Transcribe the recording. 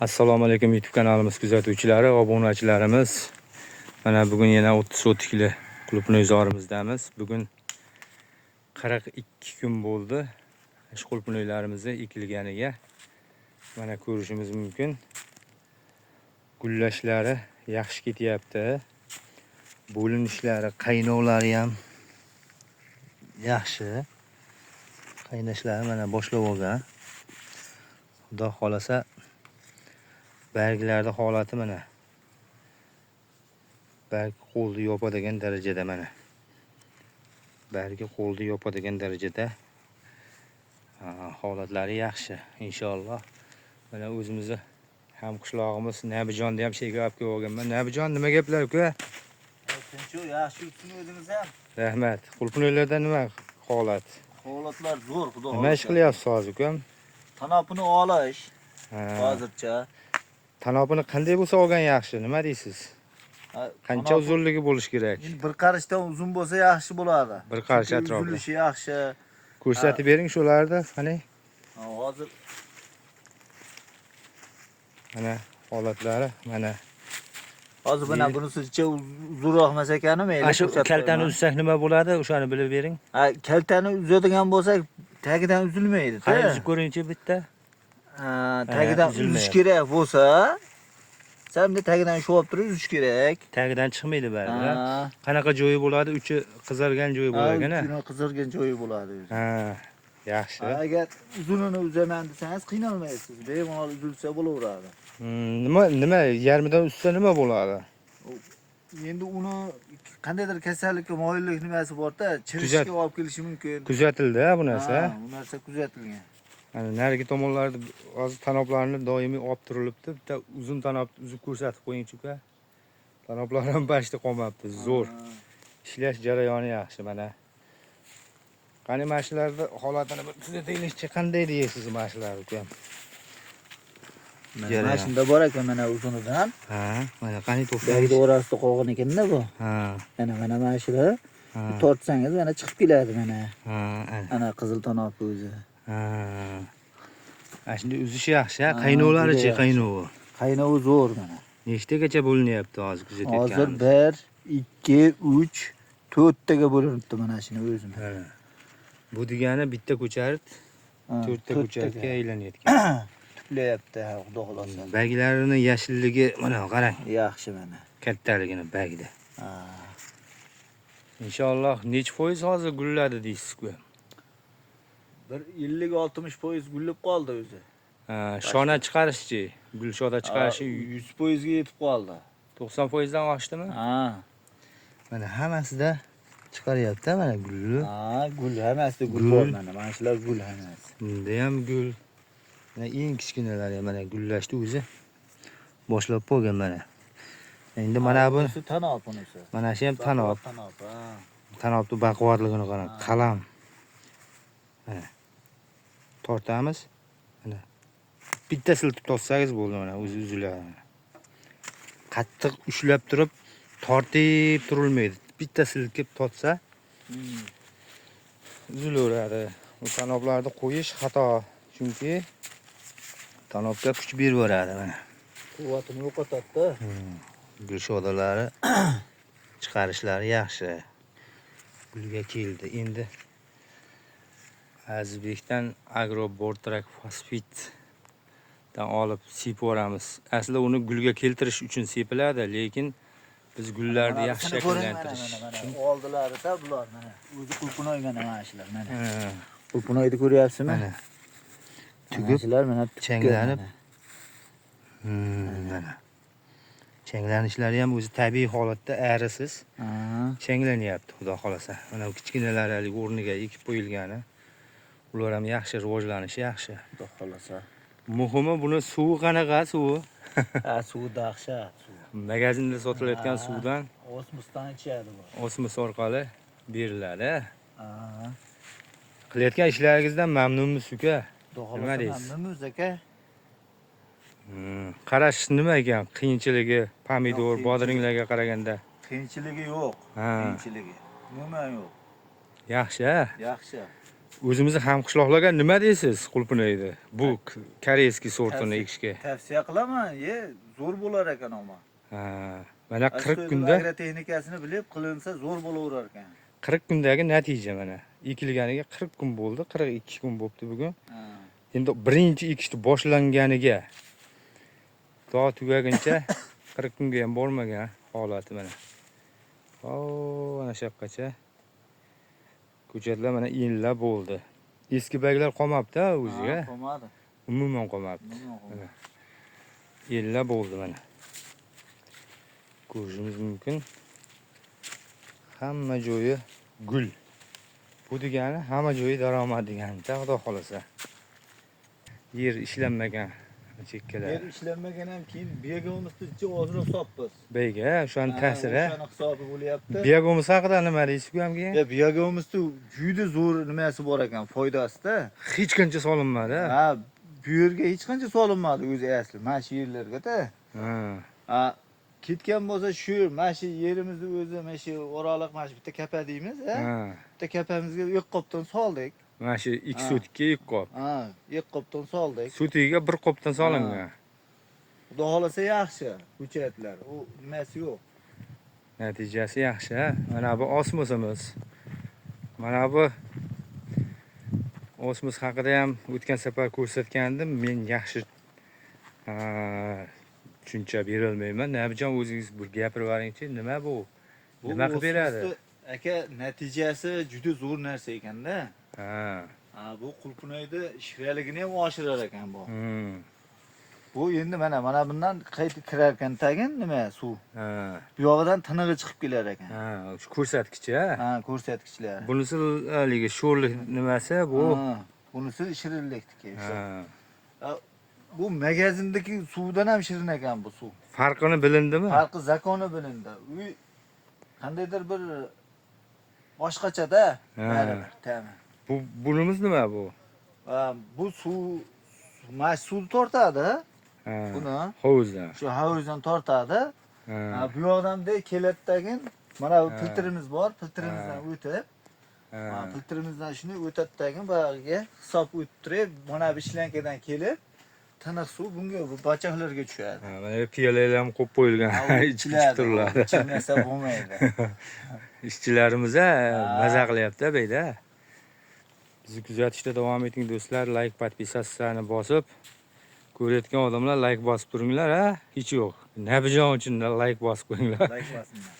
Assalomu alaykum YouTube kanalimiz kuzatuvchilari, obunachilarimiz. Mana bugun yana 30 sotikli qulupnoyzorimizdamiz. Bugun 42 kun bo'ldi shu qulupnoylarimizni ekilganiga. Mana ko'rishimiz mumkin. Gullashlari yaxshi ketyapti. Bo'linishlari, qaynovlari ham yaxshi. Qaynashlari mana boshlab olgan. Xudo xolasa barglarni holati mana. Barg qo'lni yopadigan darajada mana. Bargi qo'lni yopadigan darajada holatlari yaxshi inshaalloh. Mana o'zimizni ham qishlog'imiz Nabijonni ham shekar olib kelib olganman. Nabijon, nima gaplar uka? Tinch, yaxshi yursin o'zingiz ham. Rahmat. Qulupnoylarda nima holat? Holatlar zo'r, xudo Nima ish qilyapsiz hozir ukam? Tanopini olish hozircha. Tanobini qanday bo'lsa olgan yaxshi? Nima deysiz? Qancha uzunligi bo'lishi kerak? Endi bir qarishdan uzun bo'lsa yaxshi bo'ladi. Bir qarish Chunki atrofida. Uzilishi yaxshi. Ko'rsatib bering shularni, qani. Hozir Mana holatlari, mana. Hozir mana bunisicha uzunroq emas ekani mayli. Ana shu ko'rsatib kaltani qo'yaman. uzsak nima bo'ladi? O'shani bilib bering. Ha, kaltani uzadigan bo'lsak tagidan uzilmaydi. Qani uzib ko'ringchi bitta. Ha, tagidan uzish uzilmayapti. kerak bo'lsa, sen bunday tagidan ushlab turib uzish kerak. Tagidan chiqmaydi baribir. Ha. Qanaqa joyi bo'ladi? Uchi qizargan joyi Ha, bo'ladi, uchini qizargan joyi bo'ladi o'zi. Ha, yaxshi. Ha, agar uzunini uzaman desangiz qiynalmaysiz. Bemalol uzilsa bo'laveradi. Nima yarmidan uzsa nima bo'ladi? Endi uni qandaydir kasallikka moyillik nimasi borda, chirishga olib kelishi mumkin. Kuzatildi ha bu narsa. Ha, bu narsa kuzatilgan. Mana narigi tomonlarda hozir tanoblarni doimiy olib turilibdi. Bitta uzun tanob uzib ko'rsatib qo'yingchi uka. Tanoblar ham pashta qolmabdi. Zo'r. Ishlash jarayoni yaxshi mana. Qani mana shularni holatini bir tuzataylikchi, qanday deysiz mana shular uka? Mana Jarayон. shunda bor ekan mana uzunidan. Ha, mana qani Bagda to'xtang. orasida qolgan ekanda bu. Ha, Mana shular. ha. Tortsangiz mana chiqib keladi mana. Ha, ana. Ana qizil tanob o'zi. Ha. Ana shunday uzish yaxshi, ha? Ha, Qaynovlarichi, juda yaxshi. qaynovi. Qaynovi zo'r mana. Nechtagacha bo'linyapti hozir Hozir kuzatayotganimiz? 1, 2, 3, 4 taga bo'linibdi mana shuni o'zi. Ha. Bu degani bitta ko'charit Ha, to'rtta ko'chatga aylanayotgan. Tuplayapti, ha, xudo xolasa. Barglarini yashilligi mana qarang, Yaxshi mana. kattaligini bagda. Ha. Inshaalloh nechi foiz hozir gulladi deysiz-ku? Bir 50-60% gullab qoldi o'zi. Ha, shona chiqarishchi, gulshoda chiqarishi 100% ga yetib qoldi. 90% dan oshdimi? Ha. Mana hammasida chiqaryapti mana gulni. Ha, gul hammasida gul Gul. bor mana. Mana shular gul hammasi. Bunda ham gul. Mana eng kichkinalari ham mana gullashdi o'zi. Boshlab qo'ygan mana. Endi mana bu Bunisi tanob bunisi. mana shu ham tanob. Tanob, ha. Tanobni baquvvatligini qarang, Ha. qalam. Mana. Tortamiz. Mana. Bitta siltib tortsangiz bo'ldi mana o'zi uziladi. Qattiq ushlab turib tortib turilmaydi. Bitta silkib tortsa uzilaveradi. U tanoblarni qo'yish xato, chunki tanobga kuch berib yuboradi mana. Quvvatini yo'qotadi-da. Gulshodalari chiqarishlari yaxshi. Gulga keldi. Endi Azizbekdan Agrobortrak fosfitdan olib sepib yuboramiz. Aslida uni gulga keltirish uchun sepiladi, lekin biz gullarni Mana yaxshi bunisini ko'ring, mana, shakllantirish mana, uchun. mana. Oldilarida bular mana. O'zi qulpunoy mana mana shular mana. Ha, Qulpunoyni ko'ryapsizmi? mana. Mana Tugib shular mana tukkan changlanib. mana. Mana. Changlanishlari ham o'zi tabiiy holatda arisiz Ha. changlanyapti, xudo xolasa. Mana bu kichkinalari haligi o'rniga ekib qo'yilgani. Ular ham yaxshi rivojlanishi yaxshi. Xudo xolasa. Muhimi buni suvi qanaqa suvi? Ha, suvi dahshat suvi. Magazinda sotilayotgan Ha. suvdan Osmosdan ichadi bu. osmos orqali beriladi. Ha. Qilayotgan ishlaringizdan mamnunmisiz uka? Xudo Nima xolasa deysiz? mamnunmiz aka. Qarash nima ekan qiyinchiligi pomidor, Yo'q, bodringlarga qaraganda? Qiyinchiligi yo'q. Ha. Qiyinchiligi. Umuman yo'q. Yaxshi, ha? Yaxshi. O'zimizni hamqishloqlarga nima deysiz qulpinayni? Bu корейский sortini ekishga. Tavsiya qilaman, zo'r bo'lar ekan ammo. Ha, mana 40 kunda agrotexnikasini bilib qilinsa zo'r bo'laverar ekan. 40 kundagi natija mana. Ekilganiga 40 kun bo'ldi, 42 kun bo'libdi bugun. Ha. Endi birinchi ekishni boshlanganiga to tugaguncha 40 kunga ham bormagan holati mana. O, ana shu yoqqacha ko'chatlar mana enlab bo'ldi. Eski barglar qolmabdi o'ziga. Ha, qolmadi. Umuman qolmabdi. Umuman qolmadi. Enlab bo'ldi mana. Ko'rishimiz mumkin. Hamma joyi gul. Bu degani hamma joyi daromad degani, xudo xolasa. Yer ishlanmagan chekkalar. Yer ishlanmagan ham keyin biogumusni ichi ozroq sopmiz. Beyga, o'shani ta'siri. O'shani hisobi bo'lyapti. Biogumus haqida nima deysiz ham keyin? Ya biogumusni juda zo'r nimasi bor ekan, foydasida. Hech qancha solinmadi. Ha, bu yerga hech qancha solinmadi o'zi asli, mana shu yerlarga-da. Ha. Ha, ketgan bo'lsa shu mana shu yerimizni o'zi, mana shu oraliq, mana shu bitta kapa deymiz, ha? Bitta kapamizga 2 qopdan soldik. Mana shu 2 sotikka 2 qop. Ha, 2 qopdan soldik. Sotigiga 1 qopdan solingan. Xudo xolasa yaxshi ko'chatlar. U nimasi yo'q. Natijasi yaxshi, ha? Mana bu osmosimiz. Mana bu osmos haqida ham o'tgan safar ko'rsatgandim. Men yaxshi tushuncha berolmayman. Nabijon, o'zingiz bir gapirib yuboringchi, nima bu? Nima qilib beradi? Aka, natijasi juda zo'r narsa ekanda. Ha. Ha, bu qulpinayni shiraligini ham oshirar ekan bu. Bu endi mana bundan qaytib kirar ekan tagin nima suv. Ha. Bu yog'idan tinig'i chiqib kelar ekan. Ha, shu ko'rsatkichi, ha? Ha, ko'rsatkichlar. Bunisi haligi sho'rlik nimasi bu? Ha, bunisi shirinlikniki. Ha. Bu magazindagi suvdan ham shirin ekan bu suv. Farqini bilindimi? Farqi zakoni bilindi. Uy qandaydir bir boshqachada baribir ta'mi. Bu bunimiz nima bu? Ha, bu suv mana shu suvni tortadi. Ha. Buni Hovuzdan. shu hovuzdan tortadi. Ha. Ha, bu yoqdan de keladidagin mana bu Ha. filtrimiz bor, filtrimizdan o'tib, Ha. mana filtrimizdan shuni o'tadidagin buyog'iga hisob o'tib turib, mana bu shlankadan kelib tiniq suv bunga bu bachaklarga tushadi. Ha, mana bu piyolalar ham qo'yib qo'yilgan. Ha, u Ichib ichiladi, turiladi. ichilmasa bo'lmaydi. Ishchilarimiz maza qilyapti bu yerda. Bizni kuzatishda davom eting do'stlar, like, podpisatsiyani bosib, ko'rayotgan odamlar like bosib turinglar, ha? Hech yo'q. Nabijon uchun like bosib qo'yinglar. Like bosinglar.